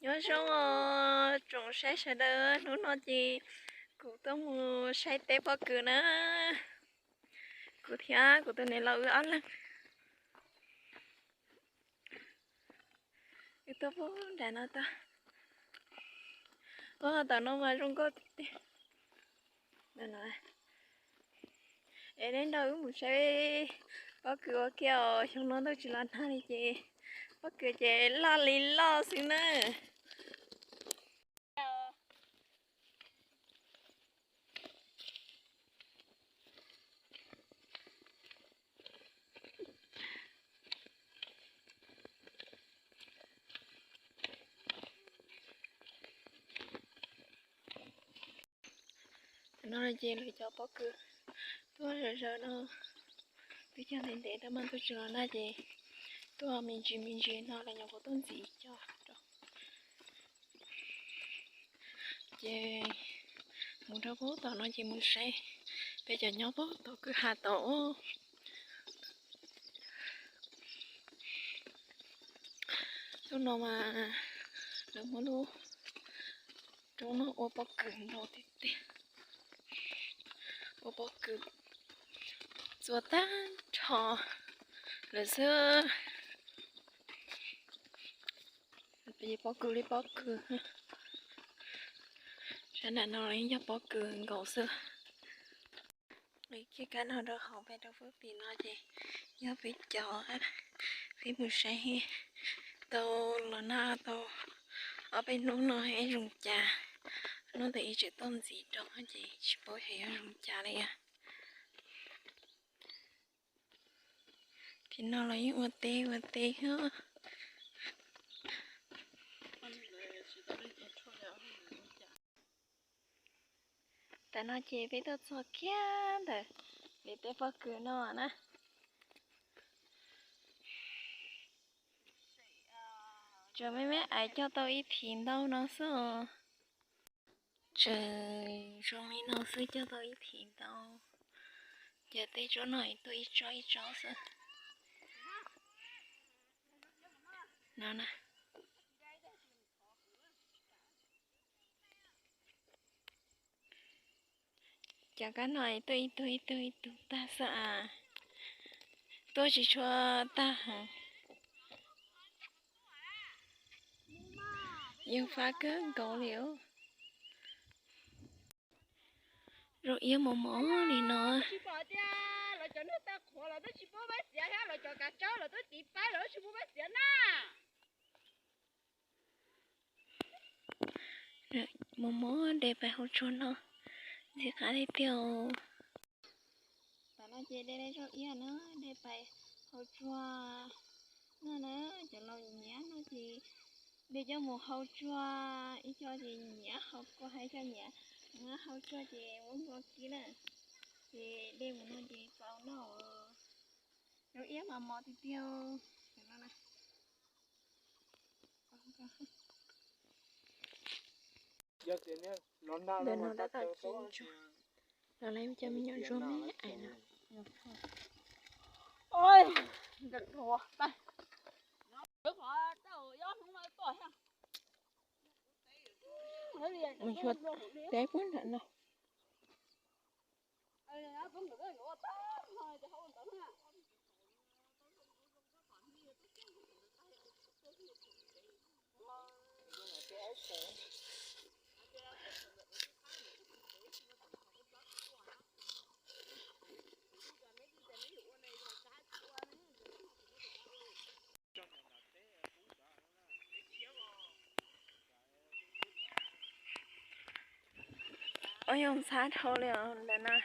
Nyob zoo os tsoom saib sawv daws, hnub no ces kuv tuaj mus saib teb pob kws na. Kuv thiab kuv tus niam laus wb ob leeg. Wb tuaj pub nram no tau. Ua tom no mas zoo nkauj tiag tiag. Es neb nrog wb mus saib pob kws ua ke os, xyoo no ntuj tsis los nag li ces pob kws ces loj li loj xwb na. Tam no ces lawv cov pob kws tuaj zawm zawm no, twb cog ntev ntev rau mas ntuj tsis los nag ces tuaj me ntsis me ntsis no lawv nyuam qhuav tuaj ntxiv cog rau. Ces mus rau pub tom no ces mus saib peb cov nyob pub tom kwj ha tod. Lub no mas lawv muab lub roob no ua pob kws ntau tiag tiag. Ua pob kws txua tag nrho lawm xwb. Pob kws li pob kws. Sab nram no los yeej yog pob kws nkaus xwb. Li kiag kab no rau hauv pem rau pub tim no ces yog peb cov, peb mus saib tau los nag tau ob peb hnub no ib zoo cas. Hnub ntawd ib tseem tuaj ntxiv rau ces tsis paub xyov yuav zoo cas li. Tim no los yeej ua teb ua teb thiab. Tam no ces peb tuaj txog kiag ntawm lub teb pob kws no na. Tsuas me me ais cog tau ib thim ntau no xwb os. Tseem zoo li no xwb cog tau ib thim ntau. Ces tej tsob no tuaj ib tsob ib tsob xwb no na. Cov kab no tuaj ib tug ib tug ib tug tag xwb as. Tuaj tsis tshua tag heev. Yeej fab kawg nkaus li os. Zoo iab mos mos li no. Mos mos de pais hauv tsua no ntxim qab tiag tiag. Tam no ces de zoo iab na, de pais hauv tsua no na. Cov laus nyiam no ces de coj mus hau tsua, ib co ces nyiam hau kua, hais cov nyiam hau tsua ces muab npua kib na. Ces de mus no ces txaus noj. Zoo iab mos mos tiag tiag. Ntawm no tab tom ci ntsuag los lawv cov me nyuam ntsuag me ais no. Mus xyuas teb puag nram no. Ua yog ntxhab dhau li os ntawm na.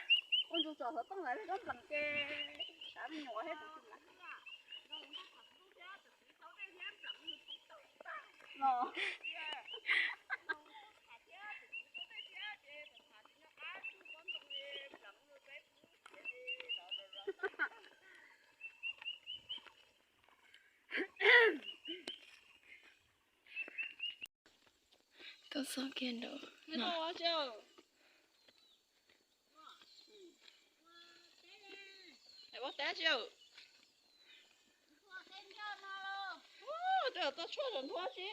Tuaj txog kiag nraum no. Ua teb tsi. Ua teb toj tshuaj tsaus ntuag tsi.